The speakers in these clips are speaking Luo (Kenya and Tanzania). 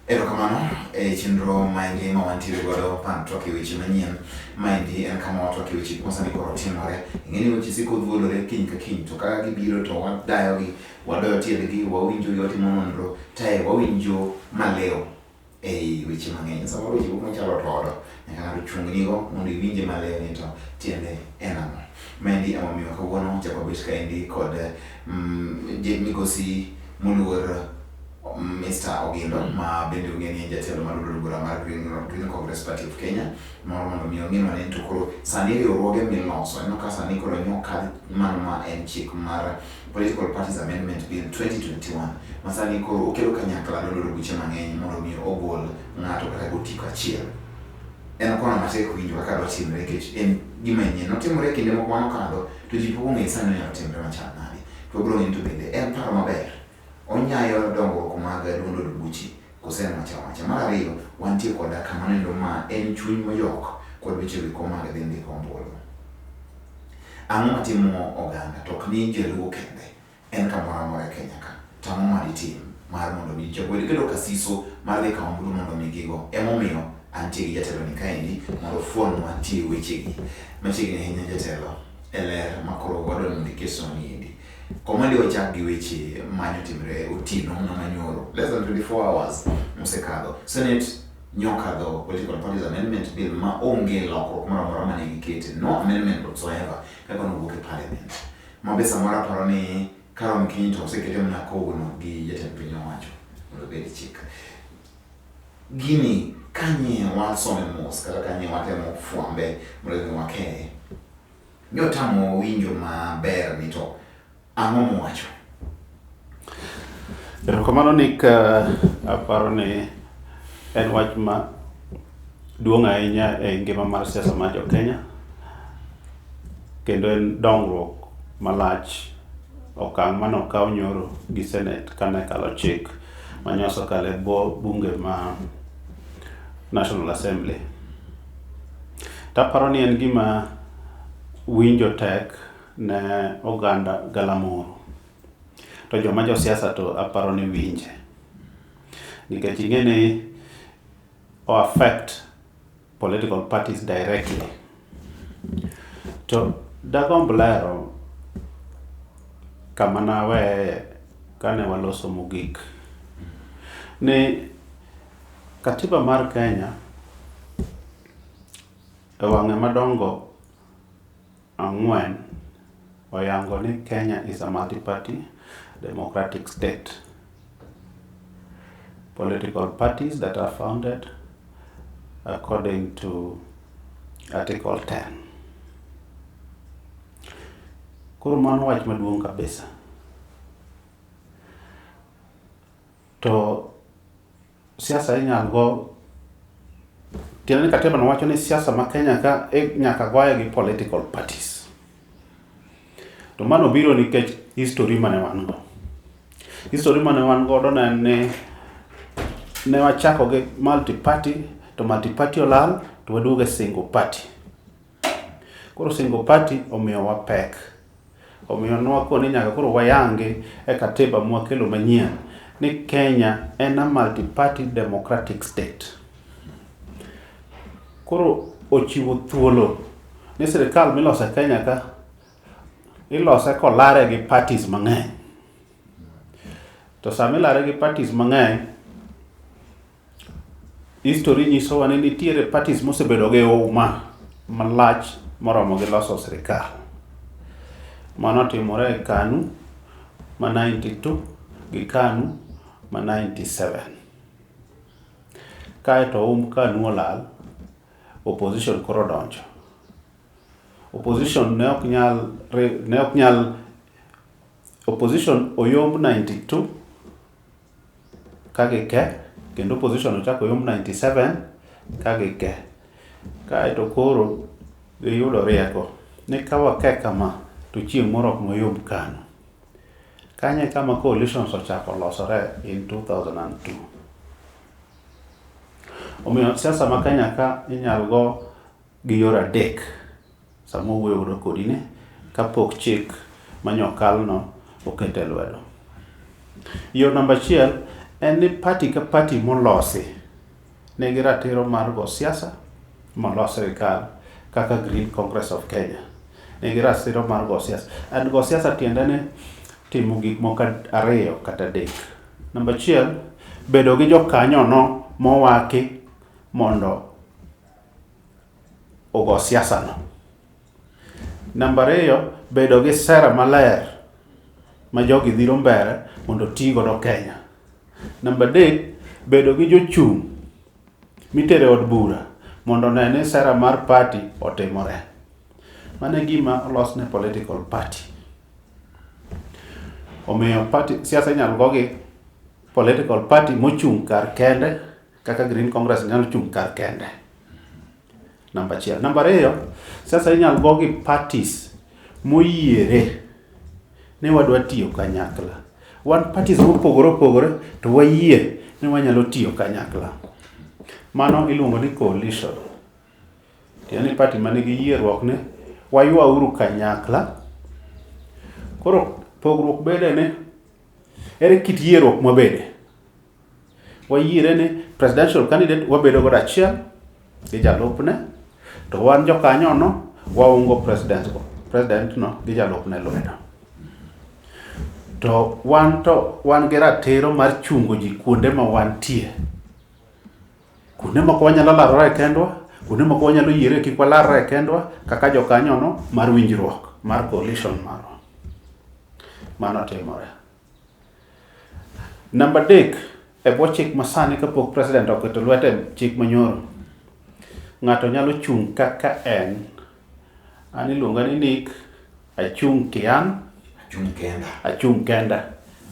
Erokamano e chenro maendi ma wantiere godo pan twak e weche manyien. Maendi en kama watwak e weche gik masani koro timore. Ing'e ni weche siko dhuolore kiny ka kiny to kaka gibiro to wadayogi, wadoyo tiendgi, wawinjogi, watimo nonro tae wawinjo maliw ei weche mang'eny. Samoro weche moko machalo todo, nyaka ng'ato chungnigo mondo iwinje maliw ni to tiende en ang'o. Maendi emomiyo kawuono chako wabet kaendi kod migosi moluor Mr. Ogindo ma bende ong'e ni en jatelo mar od bura mar Green Congress Party of Kenya moro mondo mi ong'e ni to koro sani riwruoge miloso ineno ka sani koro nyokadh mano ma en chik mar Political Parties Amendment Bill 2021 ma sani koro okelo kanyakla duond od buche mang'eny mondo mi ogol ng'ato kata gotiko achiel. En kono matek winjo kaka dwa timre nikech en gima nyien. Notimore e kinde moko manokadho to ji pok ong'eyo sani onyalo timre machal nade. To wabiro ng'eyo ni to bende en paro maber onyayo dongruok mag duond od buche kose en wacha wacha. Mar ariyo, wantie koda kama nendo ma en chuny moyok kod weche go mag dhi ndiko ombulu. Ang'o matimo oganda to ok ni jaluo kende en kamoro amora e Kenya ka. To ang'o ma ditim mar mondo mi jogo kedo kasiso mar dhi kawo ombulu mondo mi gigo. Emomiyo antie gi jatelo ni kaendi mondo ofuonwa tie wechegi. Machiegni ahinya jatelo e ler makoro wadwa ni mondo iketnwa niendi. Komandi wachak gi weche manyotimre otieno no manyoro. Less than 24 hours mosekadho. Senate nyokadho Political Parties Amendment Bill ma onge lokruok moro amora mane gikete. No amendment whatsoever kaka nowuok e parliament. Ma be samoro aparo ni karom kiny to osekete mana kogno gi jatend piny owacho mondo obed chik. Gini kanye wasome mos kata kanye watemo fwambe mondo mi wakeye. Nyotamo winjo maber ni to ang'o mowacho? Erokamano Nick, aparo ni en wach ma duong' ahinya e ngima mar siasa mar jo Kenya kendo en dongruok malach okang' mane okaw nyoro gi Senate kane kalo chik mane osekalo e bwo bunge ma National Assembly. To aparo ni en gima winjo tek ne oganda galamoro. To joma josiasa to aparo ni winje. Nikech ing'e ni o affect political parties directly. To dagomb lero kama naweye kane waloso mogik. Ni katiba mar Kenya e wang'e madongo ang'wen oyango ni Kenya is a multi-party democratic state. Political parties that are founded according to Article 10. Koro mano wach maduong' kabisa. To siasa inyal go tiende ni katiba no wacho ni siasa ma Kenya ka e nyaka goye gi political parties. To mano biro nikech history mane wan go. History mane wan godo ne en ni ne wachako gi multi party to multi party olal to waduogo e single party. Koro single party omiyowa pek. Omiyo nwakoni nyaka koro wayangi e katiba mwakelo manyien ni Kenya en a multi-party democratic state. Koro ochiwo thuolo ni sirikal miloso e Kenya ka ilose kolare gi parties mang'eny. To sama ilare gi parties mang'eny, history nyisowa ni nitiere parties mosebedo gi uma malach moromo gi loso sirikal. Mano otimore e KANU ma 92 gi KANU ma 97. Kaeto umb KANU olal, opposition koro odonjo. Opposition ne ok nyal opposition oyomb 92 ka gike kendo opposition ochako oyomb 97 ka gike. Kaeto koro giyudo rieko ni ka wake kama to chieng' moro ok nwayomb KANU. Kanyo e kama coalitions ochako losore in 2002. Omiyo siasa ma Kenya ka inyal go gi yore adek sama wawuoyo godo kodi ni kapok chik manyokal no oket e lwedo. Yo namba achiel En ni party ka party molosi nigi ratiro mar go siasa molos sirikal kaka Green Congress of Kenya. Nigi ratiro mar go siasa. And go siasa tiende ni timo gik moko ariyo kata adek. Namba achiel, bedo gi jokanyono mowaki mondo ogo siasa no. Namba ariyo, bedo gi sera maler ma jogi dhiro mbele mondo oti godo Kenya. Namba adek, bedo gi jochung' mitero e od bura mondo one ni sera mar party otimore. Mano e gima olos ne political party. Omiyo party, siasa inyalo go gi political party mochung' kar kende kaka Green Congress nyalo chung' kar kende. Namba achiel. Namba ariyo, siasa inyalo go gi parties moyiere ni wadwa tiyo kanyakla. Wan parties mopogore opogore to wayie ni wanyalo tiyo kanyakla. Mano iluongo ni coalition. Tiende ni party manigi yierruok ni waywauru kanyakla. Koro pogruok bede ni ere kit yierruok mwabede. Wayiere ni presidential candidate wabedo godo achiel gi jalupne to wan jokanyono waungo president go president no gi jalupne lwedo. To wan to wan gi ratiro mar chungo ji kuonde ma wantie. Kuonde moko wanyalo larore e kendwa, kuonde moko wanyalo yiere kik walarre e kendwa kaka jokanyono mar winjruok mar coalition marwa. Mano timore. Namba adek, e bwo chik masani kapok president oketo lwete e chik manyoro, ng'ato nyalo chung' kaka en. An iluonga ni Nick, achung' kian, Achung' kenda. achung' kenda.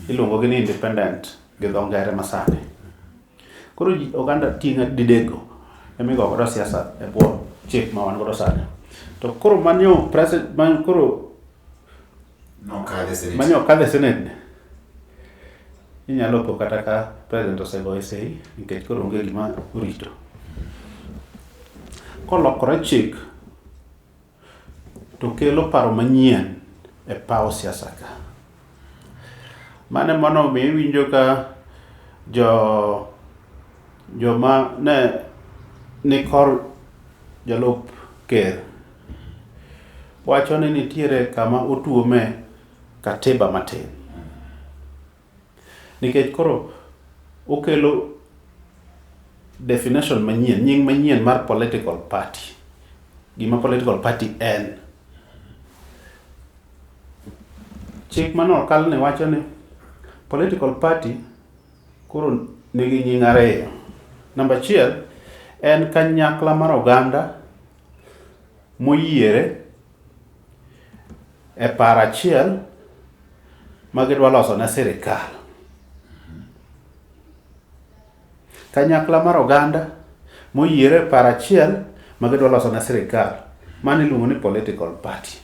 Iluongo gi ni independent gi dho ngere masani. Koro ji oganda tieng' didekgo ema igo godo siasa e bwo chik ma wan godo sani. To koro manyo president man koro Nokadhe Senate. manyo okadhe Senate ni, inyalo po kata ka president osegoye sei nikech koro onge gima orito. Kolokore chik to kelo paro manyien e paw siasa ka. Mano ema omiyo iwinjo ka jo joma ne ni kor jalup ker wacho ni nitiere kama otuome katiba matin. Nikech koro okelo definition manyien, nying manyien mar political party. Gima political party en. Chik mane okal ni wacho ni political party koro nigi nying ariyo. Namba achiel en kanyakla mar oganda moyiere e paro achiel ma gidwa loso ne sirikal. Kanyakla mar oganda moyiere e paro achiel ma gidwa loso ne sirikal. Mano iluongo ni political party.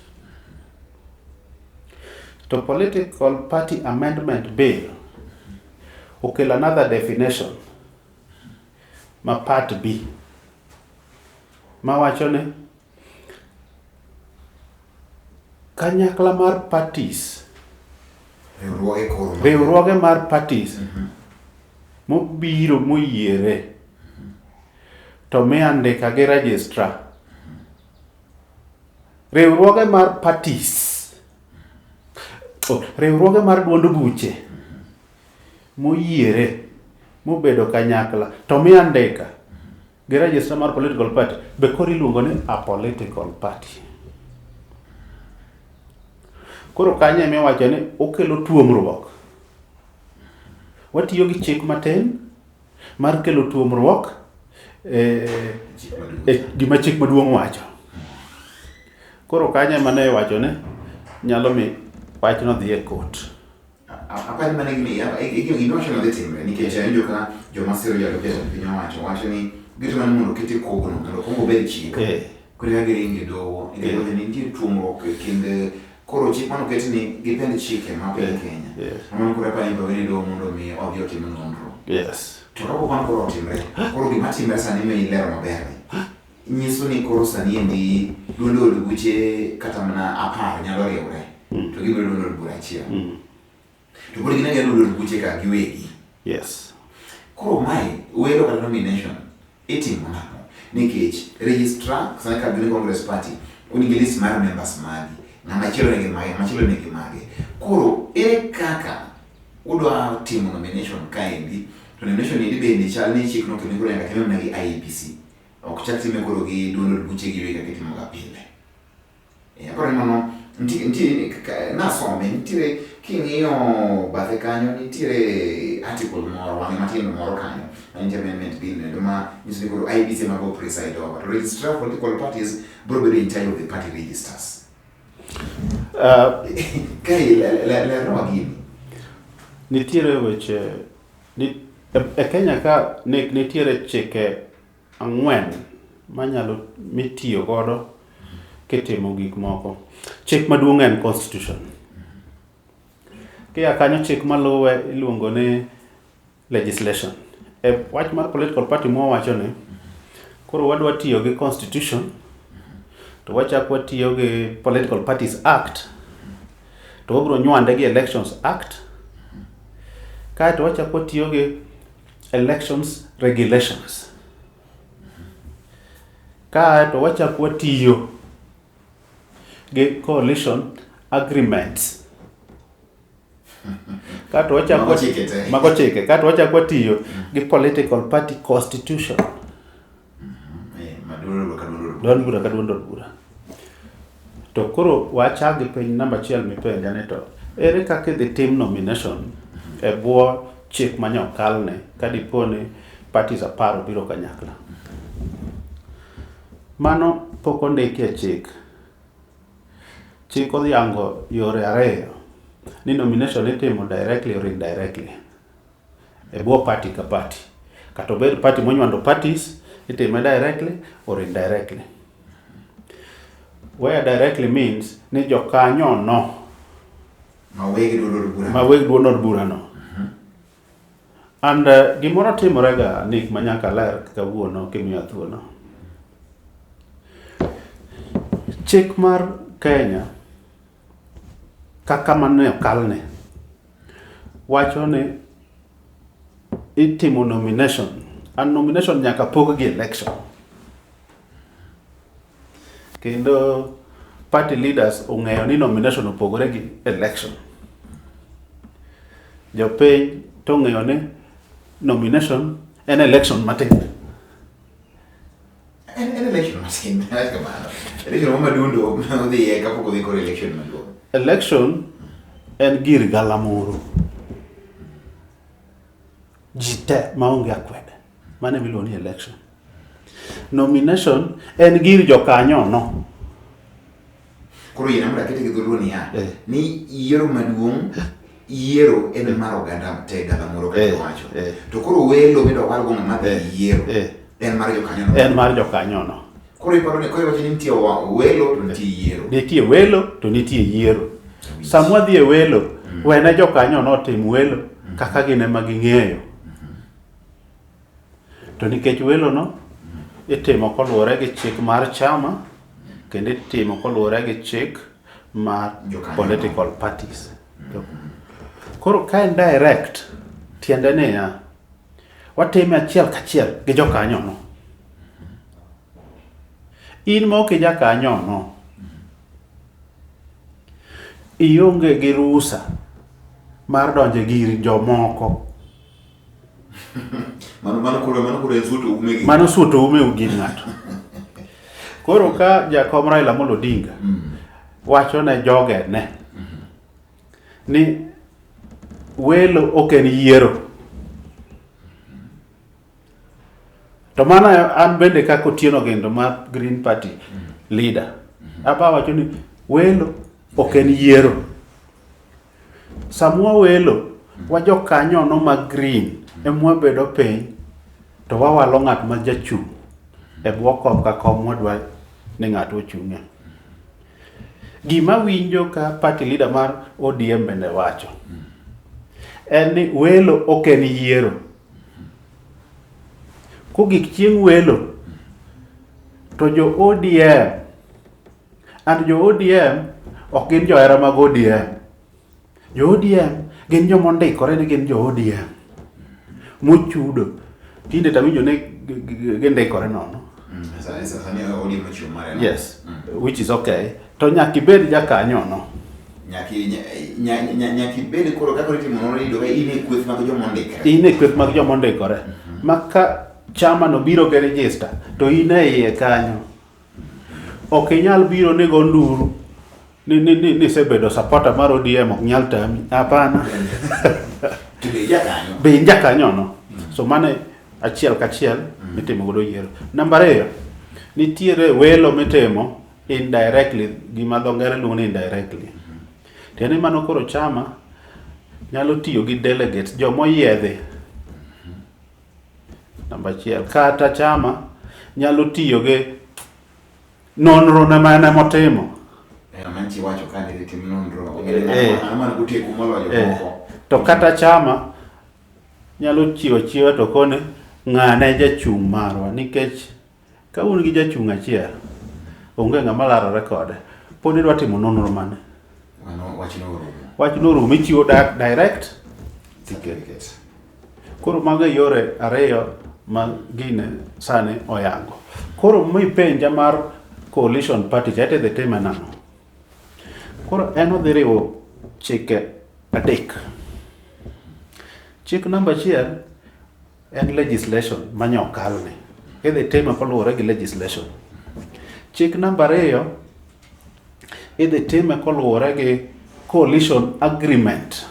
To Political Party Amendment Bill okelo another definition ma part B mawacho ni kanyakla mar parties Riwruoge koro. riwruoge mar parties mobiro moyiere to mi andika gi registrar riwruoge mar parties oh, riwruoge mar duond buche moyiere mobedo kanyakla to mi andika gi registrar mar political party be koro iluongo ni a political party. Koro kanyo ema iwacho ni okelo tuomruok. Watiyo gi chik matin mar kelo tuomruok e, e gima chik maduong' wacho. Koro kanyo ema ne iwacho ni nyalo mi wachno dhi e court. Apani mana gima iwacho no dhi timre nikech awinjo ka joma siro jalup jatend piny owacho wacho ni gitemo mana mondo okete kogno mondo okuong obed chik. Koro eka giringo e doho nikech wacho ni nitie tuomruok e kind koro chik mane oket ni gipend chike ma piny Kenya. Mano koro apani ibiro wene doho mondo mi odhi otim nonro. To kapok mano koro otimre, koro gima timre sani ma ilero maber ni nyiso ni koro sani endi duond od buche kata mana 10 nyalo riwre to gibiro duond od bura achiel. To pod gin agina duond od buche ka giwegi. Yes. Koro mae welo kata nomination itimo nang'o? Nikech registrar sani ka Green Congress Party onigi list mar members magi, ng'ama chielo nigi mage, ng'ama chielo nigi mage. Koro ere kaka udwa timo nomination kaendi to nomination endi bende chal ni chik nokelo ni koro nyaka time mana gi IEBC. Ok chak time koro gi duond od buche giwegi kaka itimo ga pile. Eh, aparo ni mano nitie nitie nasome nitiere king'iyo bathe kanyo nitiere article moro wang'e matin moro kanyo mantie amendment bill endo ma nyiso ni koro IEBC ema go preside over to registrar of political parties biro bedo in charge of the party registers. Kae lernwa gini. Nitiere weche ni, e Kenya ka nitiere chike ang'wen manyalo mitiyo godo kitimo gik moko. Chik maduong' en constitution. Kia kanyo chik maluwe iluongo ni legislation. E wach mar political party mwawacho ni, koro wadwa tiyo gi constitution to wachak watiyo gi Political Parties Act to wabiro nywande gi Elections Act kaeto wachak watiyo gi Elections Regulations kaeto wachak watiyo gi Coalition Agreements kaeto wachak Mago chike te. mago chike kaeto wachak watiyo gi Political Party Constitution. Eh, ma duond od bura ka duond od bura. Duond bura ka duond od bura. To koro wachak gi penj namba achiel mipenja ni to ere kaka idhi tim nomination e bwo chik ma nyokalne ka dipo ni parties 10 obiro kanyakla. Mano pok ondiki e chik. Chik oyango yore ariyo ni nomination itimo directly or indirectly e bwo party ka party. Kata obed party monywando parties, itime directly or indirectly. Where directly means ni jokanyo no Ma weg duond od bura. ma weg duond od bura no. And gimoro timore ga Nick ma nyaka ler kawuono kimiya thuolo. Chik mar Kenya kaka mane okalne wacho ni itimo nomination and nomination nyaka pog gi election. Kendo party leaders ong'eyo ni nomination opogore gi election. Jopiny to ong'eyo ni nomination en election matin. En election matin, awach kamano. Election moro madundo ma odhiye kapok odhi koro election maduong'. Election en gir galamoro. Ji te maonge akwede. Mano ema iluongo ni election. Nomination en gir jokanyo no. Koro yiena mondo akete gi dholuo niya, ni yiero maduong' yiero en mar oganda te galamoro kaka iwacho. To koro welo midwa walgo ng'ama dhi yiero en mar jokanyo no. En mar jokanyo no. Koro iparo ni koro iwacho ni nitie welo to nitie yiero. Nitie welo to nitie yiero. Sama wadhi e welo, wene jokanyo no otim welo kaka gin ema ging'eyo. To nikech welo no itimo koluwore gi chik mar chama kendo itimo koluwore gi chik mar Jokanyo. political parties. Koro ka en direct, tiende niya, watime achiel kachiel gi jokanyo no. In ma ok ijakanyo no, ionge gi ruhusa mar donjo e gir jomoko. Mano koro en suoto ume gi. Mano suoto ume gir ng'ato. Koro ka jakom Raila Amolo Odinga wacho ne joge ne ni welo ok en yiero. To mano an bende kaka Otieno Gendo mar Green Party leader. Aba wacho ni welo ok en yiero. Sama wawelo, wajokanyono mag Green ema wabedo piny to wawalo ng'at ma jachung' e bwo kom ka kom mwadwa ni ng'ato ochung'e. Gima winjo ka party leader mar ODM bende wacho en ni welo ok en yiero. Kogik chieng' welo to jo ODM and jo ODM ok gin johera mag ODM. Jo ODM gin joma ondikore ni gin jo ODM. mochudo. Tinde tawinjo ni gindikore nono. Sani ODM ochiwo mare no. Yes, which is okay. To nyaka ibed jakanyo no. Nyaka ibed koro kaka itimo nonro iyudo ka in e kweth mag joma ondikre. In e kweth mag joma ondikore. Ma ka chama no biro gi register to in e iye kanyo. Ok inyal biro ni go nduru ni isebedo supporter mar ODM ok nyal tami. Hapana. To be jakanyo. Be in jakanyo no. So mano achiel kachiel mitimo godo yiero. Namba ariyo, nitiere welo mitimo indirectly, gima dho ngere luongo ni indirectly. Tiende ni mano koro chama nyalo tiyo gi delegates, jomoyiedhi. Namba achiel. Kata chama nyalo tiyo gi nonro ne mane motimo. Manchi wacho ka ni tim nonro. Ng'ama goteku moloyo jomoko. To kata chama nyalo chiwo achiwa to kone ng'ane jachung' marwa, nikech ka un gi jachung' achiel onge ng'ama larore kode. Pod idwa timo nonro mane? Mano wachno orumo. Wachno orumo, ichiwo direct certificate. Koro mago e yore ariyo ma gine sani oyango. Koro mipenja mar coalition party cha idhi time nang'o? Koro en odhi riwo chike adek. Chik namba achiel en legislation manye okalne. Idhi time koluwore gi legislation. Chik namba ariyo idhi time koluwore gi coalition agreement.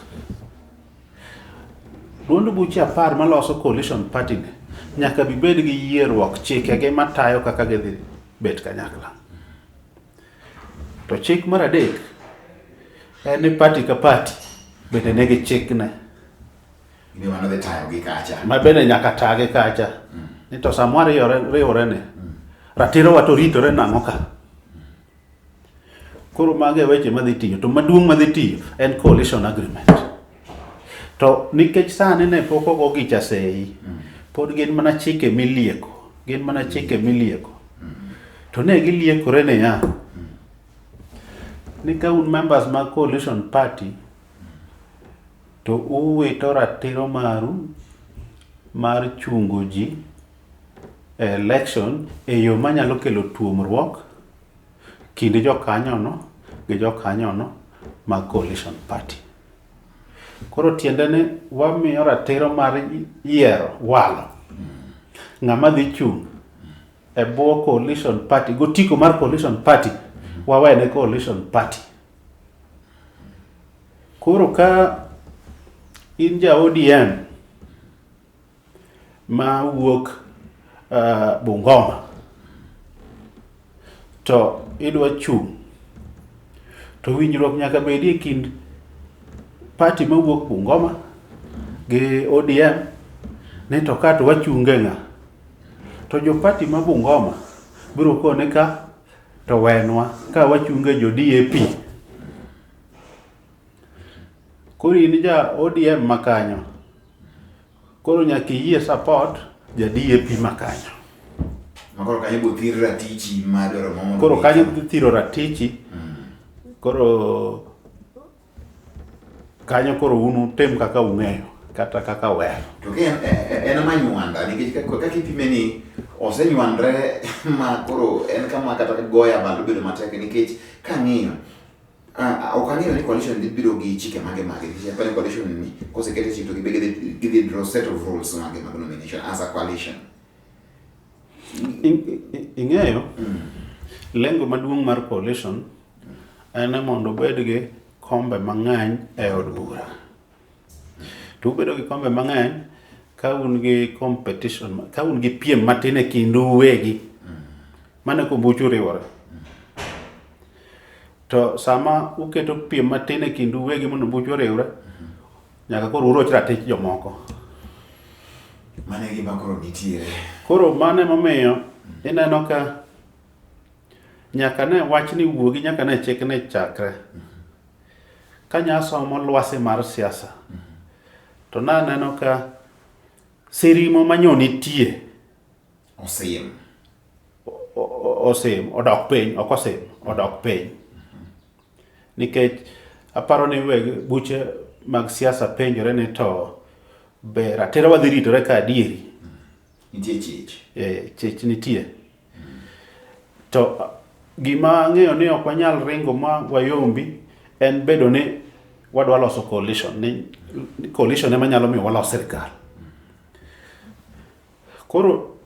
Duond buche 10 maloso coalition party ni nyaka bibed gi yierruok chikegi matayo kaka gidhi bet kanyakla. To chik mar adek en ni party ka party bende nigi chikne. Ni mano dhi tayo gi kacha. Ma bende nyaka tagi kacha. Ni to sama riwore ni, ratiro wa to ritore nang'o ka? Koro mago e weche madhi tiyo. To maduong' madhi tiyo en coalition agreement. To nikech sani ne pok ogo gicha sei, pod gin mana chike milieko. Gin mana chike milieko. To ne giliekore niya, ni ka un members mag coalition party, to uwito ratiro maru mar chungo ji e election e yo manyalo kelo tuomruok kind jokanyono gi jokanyono mag coalition party. Koro tiende ni wamiyo ratiro mar yiero walo ng'ama dhi chung' e bwo coalition party gotiko mar coalition party wawene coalition party. Koro ka in ja ODM ma wuok Bungoma to idwa chung' to winjruok nyaka bedi e kind party mawuok Bungoma gi ODM ni to ka to wachunge ng'a. To jo party ma Bungoma biro kone ka to wenwa ka wachunge jo DAP. Koro in ja ODM makanyo, koro nyaka iyie support ja DAP makanyo. Ma koro kanyo ibiro thir ratichi ma dwaro mondo Koro kanyo idhi thiro ratichi. Koro kanyo koro un utim kaka ung'eyo kata kaka uhero. To ka en manywanda nikech kaka ipime ni osenywandre ma koro en kama kata goyo abal obedo matek nikech kang'iyo ok ang'eyo ni coalition dhi biro gi chike mage mage nikech apani coalition ni kosekete chik to gidhi draw set of rules mage mag nomination as a coalition. Ing'eyo lengo maduong' mar coalition en ni mondo obed gi kombe mang'eny e od bura. To ubedo gi kombe mang'eny ka un gi competition, ka un gi piem matin e kindu uwegi. Mano e kombuchu riwore. To sama uketo piem matin e kindu uwegi mondo buchu oriwre, nyaka koro uroch ratich jomoko. Mano e gima koro nitiere. Koro mano emomiyo ineno ka nyaka ne wachni wuogi, nyaka ne chikni chakre. Kanya somo lwasi mar siasa, to naneno ka sirimo manyo nitie Osim. Osim, odok piny, ok osim, odok piny. Nikech aparo ni weg buche mag siasa penjore ni to Be ratiro wadhi ritore ka adieri? Nitie chich. Eh, chich nitie. To gima ang'eyo ni ok wanyal ringo ma wayombi en bedo ni wadwa loso coalition ni coalition ema nyalo miyo walos sirkal. Koro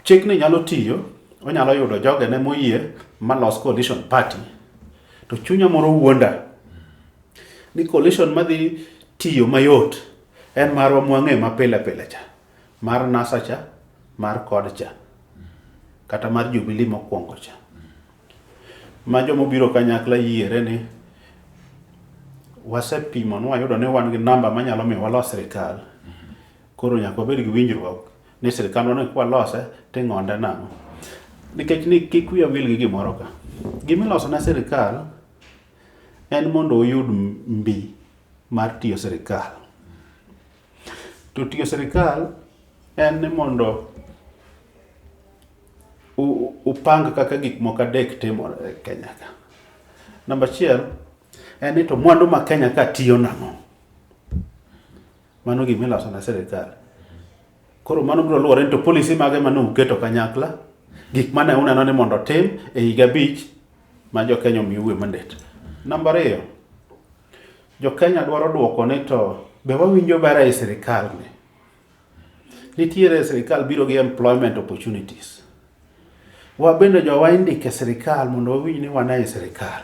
chikni nyalo tiyo, onyalo yudo jogene moyie malos coalition party. To chunya moro wuonda ni coalition madhi tiyo mayot en marwa mwang'eyo ma pile pile cha, mar NASA cha, mar CORD cha, kata mar Jubilee mokwongo cha. Ma jomobiro kanyakla yiere ni wasepimo ni wayudo ni wan gi namba manyalo miyo walos sirikal. Koro nyaka wabed gi winjruok ni sirikandwa ni kwalose to ing'onde nang'o. Nikech ni kik wiya wil gi gimoro ka. Gimiloso ne sirikal en mondo oyud mbi mar tiyo sirikal. To tiyo sirikal en ni mondo upang kaka gik moko adek timore e Kenya ka. Namba achiel en ni to mwandu ma Kenya ka tiyo nang'o? Mano gima iloso ne sirikal. Koro mano biro luwore ni to policy mage mane uketo kanyakla, gik mane uneno ni mondo otim e higa abich ma jo Kenya omiyou e mandate. Namba ariyo, jo Kenya dwaro duoko ni to be wawinjo ber ei sirikal ni? Nitiere sirikal biro gi employment opportunities. Wabende jowa indiko e sirikal mondo wawinj ni wan ei sirikal.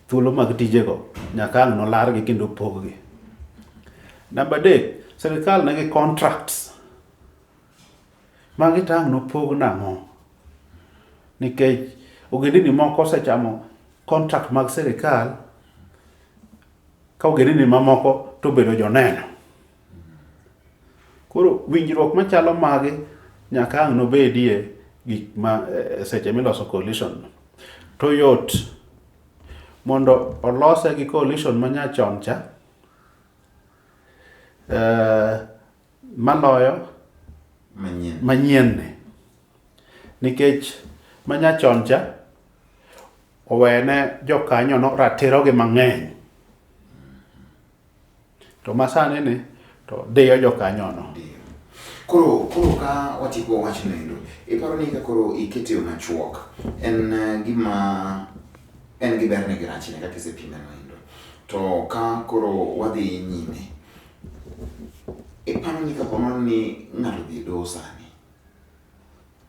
Thuolo mag tijego nyaka ang' nolargi kendo poggi. Namba adek, sirikal nigi contracts. Magi to ang' nopog nang'o? Nikech ogendini moko osechamo contract mag sirikal ka ogendini mamoko to obedo joneno. Koro winjruok machalo magi nyaka ang' nobedie gik ma seche miloso coalition. To yot mondo olose gi coalition manyachon cha maloyo manyien manyien ni. Nikech manyachon cha owene jokanyono ratirogi mang'eny. To masani ni to diyo jokanyono. Diyo. Koro koro ka watieko wachno endo, iparo ni ka koro ikete yo machuok, en gima en gi berne gi rachne kaka isepime no endo. To ka koro wadhi nyime, iparo ni kapo nono ni ng'ato odhi e doho sani,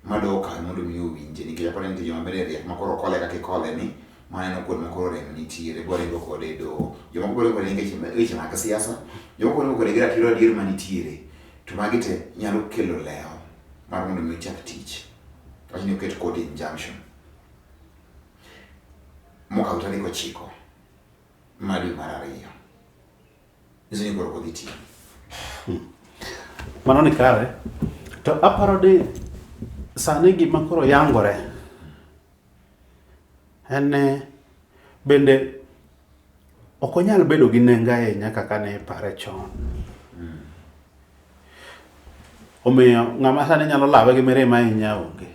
ma doho okawe mondo mi owinje nikech aparo ni nitie joma bende riek ma koro okole kaka ikole ni maneno kuond ma koro rem nitiere boringo kode e doho. Jomoko boringo kode nikech weche mag siasa, jomoko boringo kode gi ratiro adier manitiere. To magi te nyalo kelo lewo mar mondo mi ochak tich. Wach ni oket court injunction mokalo tarik 9 mar dwe mar ariyo. Nyiso ni koro ok odhi tiyo. Mano ni kare. To aparo ni sani gima koro yangore en ni bende ok onyal bedo gi nengo ahinya kaka ne ipare chon. Omiyo ng'ama sani nyalo lawe gi mirima ahinya onge.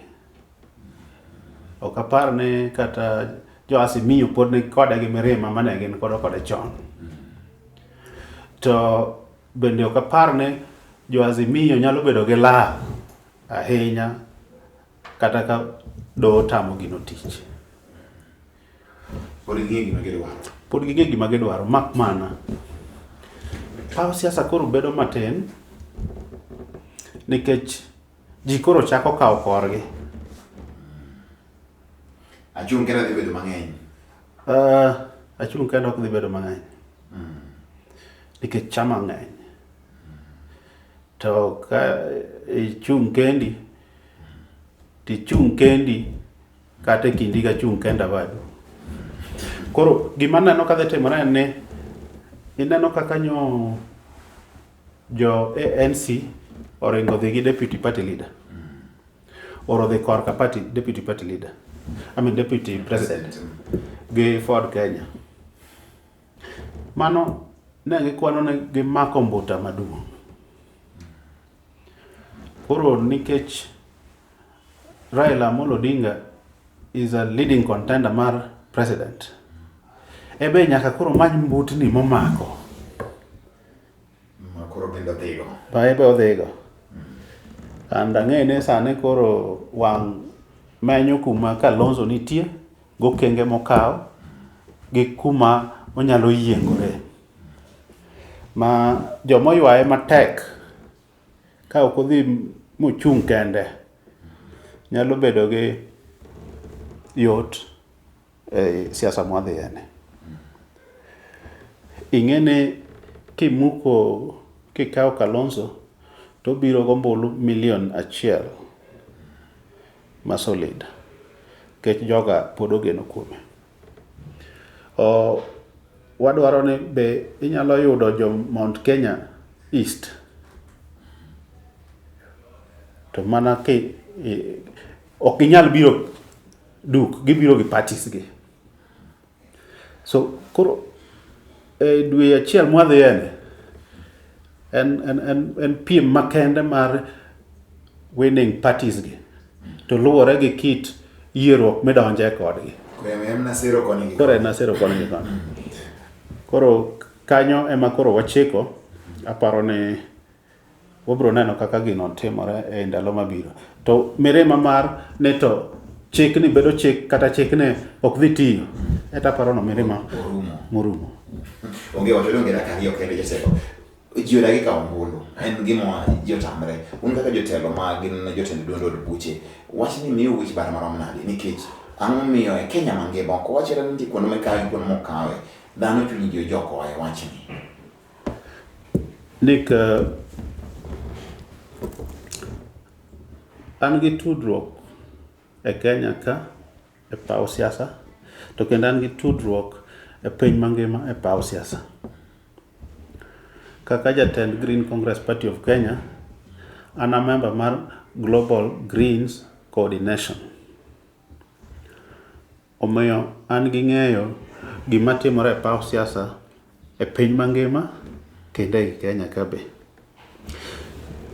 Ok apar ni kata jo Azimio pod ni kode gi mirima mane gin godo kode chon. To bende ok apar ni jo Azimio nyalo bedo gi lal ahinya kata ka doho otamo gino tich. Pod ging'e gima gidwaro. Pod ging'e gima gidwaro mak mana paw siasa koro bedo matin nikech ji koro chako kawo korgi. Achung' kenda dhi bedo mang'eny. Achung' kenda ok dhi bedo mang'eny. Nikech chama ng'eny. To ka ichung' kendi, tichung' kendi kata e kindi gi achung' kenda wadu. Koro gima aneno kadhi timore en ni ineno kaka nyo jo ANC oringo dhi gi deputy party leader. Or odhi korka party deputy party leader. I mean deputy president gi Ford Kenya. Mano ne gikwano ni gimako mbuta maduong'. Koro nikech Raila Amolo Odinga is a leading contender mar president. Ebe nyaka koro many mbutni momako. Koro bende odhigo. Ba en be odhigo. And ang'e ni sani koro wang' menyo kuma Kalonzo nitie, gokenge mokawo, gi kuma onyalo yiengore. Ma joma oywaye matek ka ok odhi mochung' kende nyalo bedo gi yot e siasa mwadhiye ni. Ing'e ni kimuko kikawo Kalonzo to obiro gombulu 1 million ma solid nikech joga pod ogeno kuome. Wadwaro ni be inyalo yudo jo Mount Kenya East to mana ki ok ginyal biro duk gibiro gi parties gi. So koro e dwe achiel mwadhiye ni en piem makende mar winning parties gi to luwore gi kit yieruok midonje kodgi. Koro en nasero koni gi Koro en nasero koni gi koni. Koro kanyo ema koro wachiko aparo ni wabiro neno kaka gino timore e ndalo mabiro. To mirima mar ni to chik ni bedo chik kata chik ni ok dhi tiyo. Eta aparo no mirima Orumo. morumo. Onge wacho donge dakika ariyo kende jatelo. Ji odagi kawo ombulu. En gima ji otamre. Un kaka jotelo ma gin jotend duond od buche, wachni miyo wich bar marom nade? Nikech ang'o miyo e Kenya mangima ok wachre ni nitie kuonde mikawe gi kuonde mok kawe. Dhano chuny ji ojok oa e wachni. Nick, an gi tudruok e Kenya ka e paw siasa to kendo an gi tudruok e piny mangima e paw siasa. Kaka jatend Green Congress Party of Kenya, an a member mar Global Greens Coordination. Omiyo an gi ng'eyo gima timore e paw siasa e piny mangima kendo ei Kenya ka be.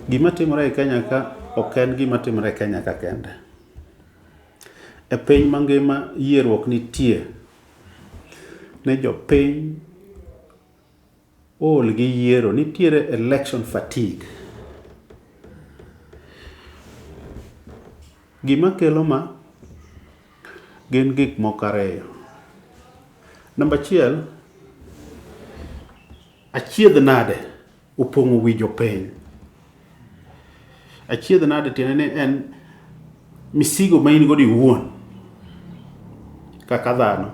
Gima timore e Kenya ka ok en gima timore e Kenya ka kende. E piny mangima yieruok nitie ne jopiny ool gi yiero nitiere election fatigue. Gima kelo ma gin gik moko ariyo. Namba achiel, achiedh nade opong'o wi jopiny. Achiedh nade tiende ni en misigo ma in godo iwuon kaka dhano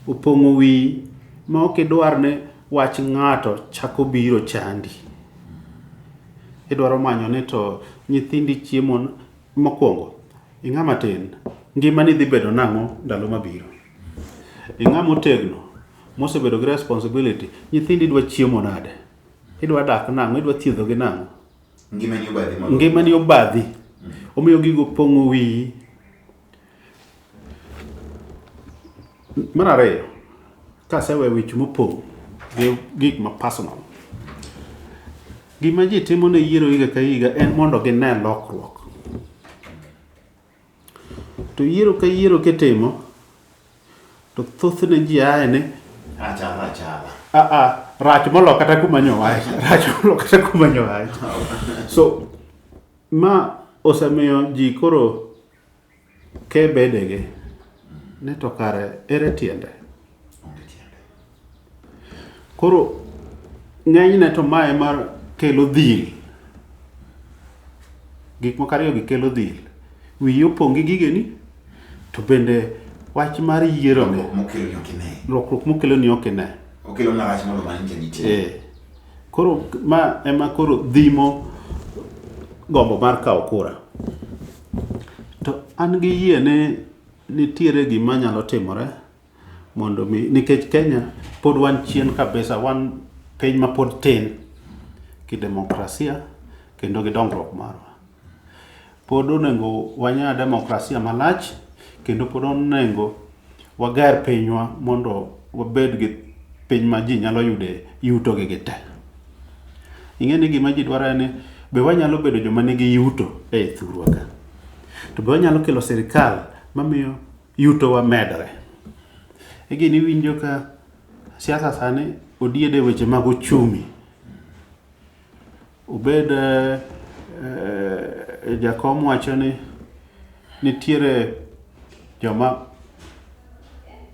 opong'o wiyi ma ok idwar ni wach ng'ato chako biro chandi. Idwaro manyo ni to nyithindi chiemo mokwongo ing'ama tin ngimani dhi bedo nang'o ndalo mabiro. Ing'ama otegno mosebedo gi responsibility nyithindi dwa chiemo nade? Idwa dak nang'o? Idwa thiedho gi nang'o? Ngimani obadhi moloyo. Ngimani obadhi. Omiyo gigo pong'o wiyi. Mar ariyo, kasewe wich mopong' gi gik ma personal. Gima ji timo ne yiero higa ka higa en mondo gine lokruok. To yiero ka yiero kitimo, to thothne ji ae ni Achala achala. Rach molo kata kuma nyowae. Rach molo kata kuma nyowae. So, ma osemiyo ji koro ke bedegi ni to kare ere tiende. Onge tiende. Koro ng'enyne to mae mar kelo dhil. Gik moko ariyo gi kelo dhil. Wiyi opong' gi gigeni to bende wach mar yiero ni Lokruok mokelo ni ok ine. Lokruok mokelo ni ok ine. Okelo mana rach molo manyicha nitie. Koro ma ema koro dhimo gombo mar kawo kura. To an gi yie ni nitiere gima nyalo timore mondo mi nikech Kenya pod wan chien kabisa, wan piny ma pod tin ki demokrasia kendo gi dongruok marwa. Pod onego wanya demokrasia malach kendo pod onego wager pinywa mondo wabed gi piny ma ji nyalo yude yuto gi gite. Ing'e ni gima ji dwaro en ni be wanyalo bedo joma nigi yuto e thurwa ka. To be wanyalo kelo sirikal mamiyo yuto wa medore. E gini iwinjo ka siasa sani odiede weche mag uchumi. Obed jakom wacho ni nitiere joma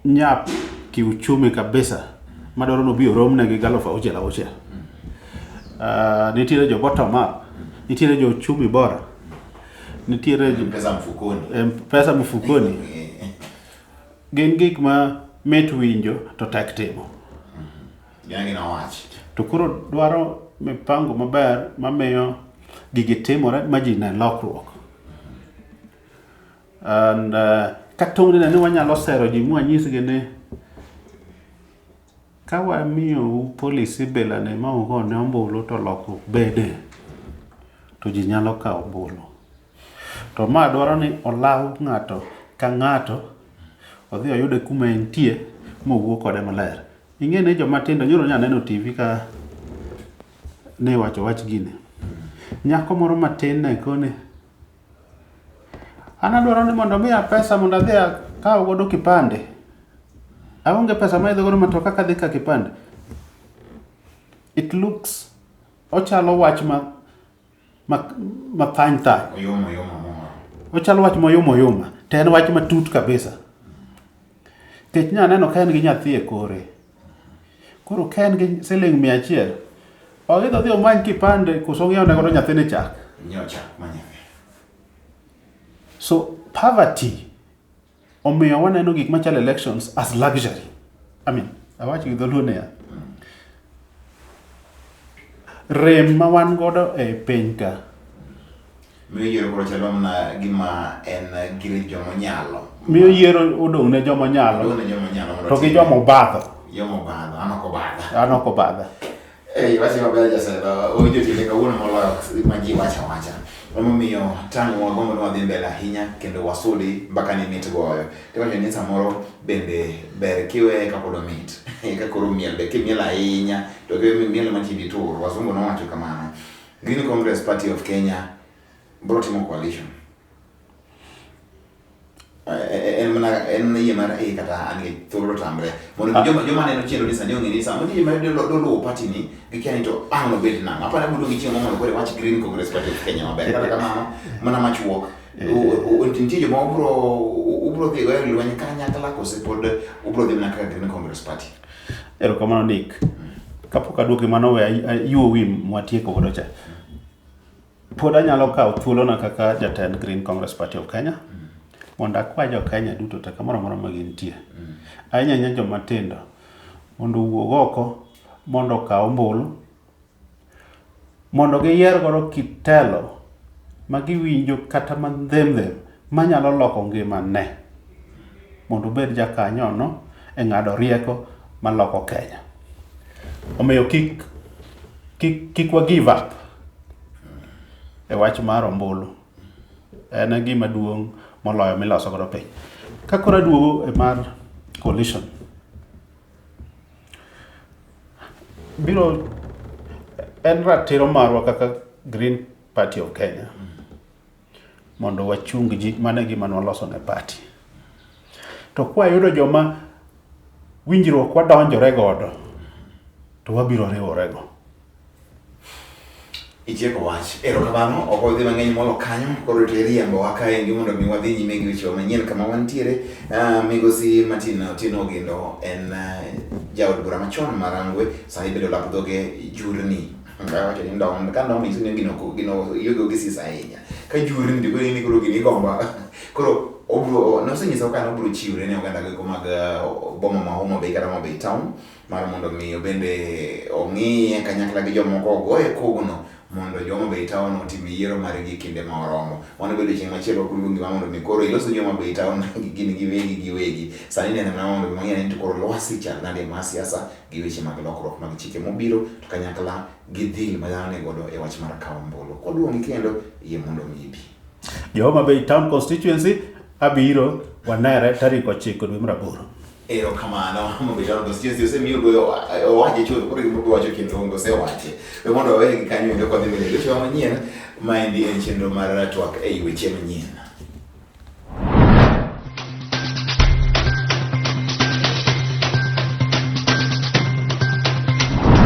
nyap kiuchumi kabisa madwaro ni obi oromnegi gi alufu auchiel auchiel. Nitiere jo bottom up, nitiere jo uchumi bora, nitiere pesa mfukoni. Pesa mfukoni. Gin gik ma mit winjo to tek timo. Gin wach. To koro dwaro mipango maber mamiyo gigi timore ma ji ne lokruok. And ka tong' ni wanyalo sero ji mwanyisgi ni ka wamiyou policy bila ni ma ugone ombulu to lokruok bede to ji nyalo kawo ombulu. To ma dwaro ni olaw ng'ato ka ng'ato odhi oyude kuma entie mowuo kode maler. Ing'e ni joma tindo nyoro nya neno TV ka ne wacho wach gini. Nyako moro matin ne kone an adwaro ni mondo miya pesa mondo adhi akaw godo kipande. Aonge pesa ma idhi godo matoka kadhi ka kipande. It looks ochalo wach ma thany thany. Oyuma oyuma moro. Ochalo wach moyuma oyuma to en wach matut kabisa. Nikech nya neno ka en gi nyathi e kore. Koro ka en gi siling 100, oidho odhi omany kipande koso ong'iew ne godo nyathine chak. Nyiew chak ma nyathi. So poverty omiyo waneno gik machalo elections as luxury. I mean, awach gi dholuo niya. Rem ma wan godo e piny ka Miyo yiero koro chalo mana gima en gir joma onyalo. Miyo yiero odong' ne joma onyalo. Odong' ne joma onyalo mondo To gi joma obadho. Joma obadho, an ok obadha. An ok obadha. Eh, wache maber jaselo, owinjo tiende kawuono moloyo ma ji wacho awacha. Emomiyo tang' wagombo ni wadhi mbele ahinya kendo wasudi mbaka ni mit goyo. Tiwacho ni samoro bende ber kiweye kapod omit. Ka koro miel be kimiel ahinya to miel machidi tur. Wazungu nowacho kamano. Green Congress Party of Kenya bro timo coalition. En mana en yie mar A kata an gi thuolo tamre. Mondo joma neno chenro ni sani ong'e ni sama nitie joma doluwo party ni gikia ni to ang' nobed nang'o. Aparo ni gi chieng' mondo koro iwach Green Congress Party of Kenya maber. Kata kamano mana machuok. Nitie joma ubro dhi go e lweny kanyakla kose pod ubro dhi mana kaka Green Congress Party. Erokamano Nick. Kapok aduoki mano we ayuo wi mwatieko godo cha. Pod anyalo kawo thuolona kaka jatend Green Congress Party of Kenya mondo akwa jo Kenya duto te kamoro amora ma gintie. Ahinya ahinya joma tindo mondo owuog oko mondo okaw ombulu mondo giyier godo kit telo ma giwinjo kata mandhem manyalo loko ngimane mondo obed jakanyono e ng'ado rieko maloko Kenya. Omiyo kik wa give up e wach mar ombulu. En e gima duong' moloyo miloso godo piny. Ka koro aduogo e mar coalition, biro en ratiro marwa kaka Green Party of Kenya mondo wachung ji mano e gima nwaloso ne party. To kwayudo joma winjruok wadonjore godo to wabiro riworego. Itieko wach. Erokamano, ok wadhi mang'eny molo kanyo, koro to iriembowa kaendi mondo mi wadhi nyime gi wechewa manyien kama wantiere. Migosi Martin Otieno Ogindo en jaod bura machon ma Rangwe, sani bende olap dhoge Jurni. Awacho ni ndong, ka ndong nyiso ni gino gino yogo gi sisa ahinya. Ka Jurni to koro ni koro gini igomba. Koro obro nosenyiso ka nobro chiwre ne oganda goeko mag boma ma Homa Bay kata Homa Bay town mar mondo mi bende ong'iye kanyakla gi jomoko ogoye kogno mondo jo Homa Bay town otim yiero margi e kinde ma oromo. Mano bedo chieng' machielo ok uluongi ma mondo mi koro ilos jo Homa Bay town gin giwegi giwegi. Sani neno mana mondo mi wang'e ni to koro lwasi chal nade mar siasa gi weche mag lokruok mag chike mobiro to kanyakla gi dhil ma dhano ni godo e wach mar kawo ombulu. Kwaluongi kendo yie mondo mi ibi. Jo Homa Bay Town Constituency abiro wanere tarik 9 dwe mar 8. Erokamano, Homa Bay Town Constituency osemiyo goyo owache chuth koro gima owacho kendo onge osewache. We mondo waweye gi kanyo endo kwadhi mbele gi wechewa manyien. Maendi en chenro mar twak ei weche manyien.